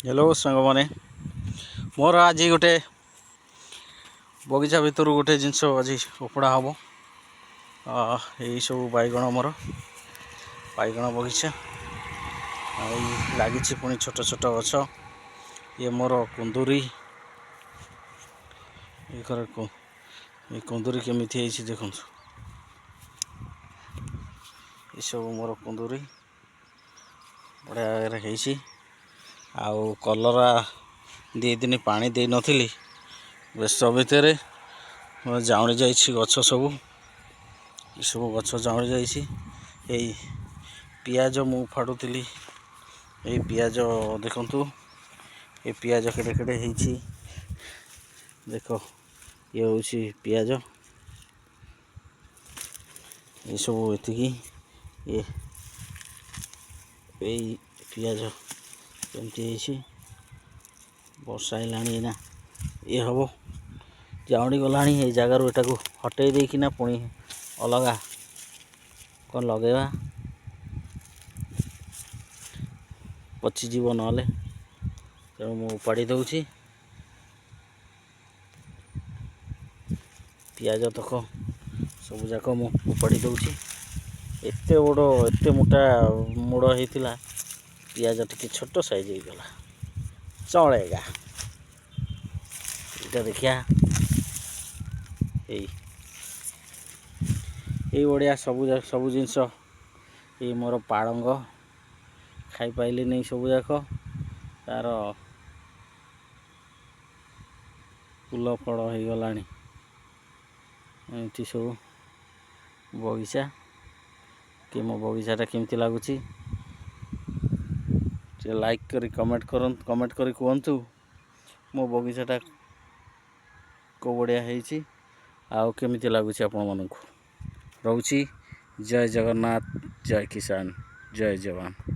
Hello ସାଙ୍ଗମାନେ, ମୋର ଆଜି ଗୋଟେ ବଗିଚା ଭିତରୁ ଗୋଟେ ଜିନିଷ ଆଜି ଓପଡ଼ା ହେବ। ଏଇସବୁ ବାଇଗଣ, ମୋର ବାଇଗଣ ବଗିଚା। ଏଇ ଲାଗିଛି ପୁଣି ଛୋଟ ଛୋଟ ଗଛ। ଇଏ ମୋର କୁନ୍ଦୁରି। ଏ କୁନ୍ଦୁରି କେମିତି ହେଇଛି ଦେଖନ୍ତୁ। ଏସବୁ ମୋର କୁନ୍ଦୁରି ବଢ଼ିଆ ହେଇଛି। ଆଉ କଲରା 2 ଦିନ ପାଣି ଦେଇନଥିଲି, ବ୍ୟସ୍ତ ଭିତରେ ଜାଉଁଳି ଯାଇଛି ଗଛ ସବୁ। ଏସବୁ ଗଛ ଜାଉଁଳି ଯାଇଛି। ଏଇ ପିଆଜ ମୁଁ ଫାଡ଼ୁଥିଲି। ଏଇ ପିଆଜ ଦେଖନ୍ତୁ, ଏ ପିଆଜ କେଡ଼େ କେଡ଼େ ହେଇଛି ଦେଖ। ଇଏ ହେଉଛି ପିଆଜ। ଏସବୁ ଏତିକି। ଏଇ ପିଆଜ କେମିତି ହେଇଛି। ବର୍ଷା ହେଲାଣି ଏଇନା, ଇଏ ହେବ, ଜାଉଁଳି ଗଲାଣି। ଏଇ ଜାଗାରୁ ଏଟାକୁ ହଟେଇ ଦେଇକିନା ପୁଣି ଅଲଗା କ'ଣ ଲଗେଇବା, ପଚିଯିବ ନହେଲେ। ତେଣୁ ମୁଁ ଉପାଡ଼ି ଦେଉଛି ପିଆଜ ତକ ସବୁ ଯାକ ମୁଁ ଉପାଡ଼ି ଦେଉଛି। ଏତେ ବଡ଼, ଏତେ ମୋଟା ମୋଡ଼ ହେଇଥିଲା ପିଆଜ, ଟିକେ ଛୋଟ ସାଇଜ୍ ହେଇଗଲା। ଚଳେଗା। ଏଇଟା ଦେଖିବା। ଏଇ ଏଇ ବଢ଼ିଆ ସବୁ ସବୁ ଜିନିଷ। ଏଇ ମୋର ପାଳଙ୍ଗ ଖାଇପାରିଲିନି ସବୁ ଯାକ, ତାର ଫୁଲ ଫଳ ହେଇଗଲାଣି। ଏମିତି ସବୁ ବଗିଚା କି ମୋ ବଗିଚାଟା କେମିତି ଲାଗୁଛି ଟିକେ ଲାଇକ୍ କରି କମେଣ୍ଟ କରନ୍ତୁ। କମେଣ୍ଟ କରି କୁହନ୍ତୁ ମୋ ବଗିଚାଟା କେଉଁ ବଢ଼ିଆ ହେଇଛି ଆଉ କେମିତି ଲାଗୁଛି ଆପଣମାନଙ୍କୁ। ରହୁଛି। ଜୟ ଜଗନ୍ନାଥ, ଜୟ କିଷାନ, ଜୟ ଯବାନ।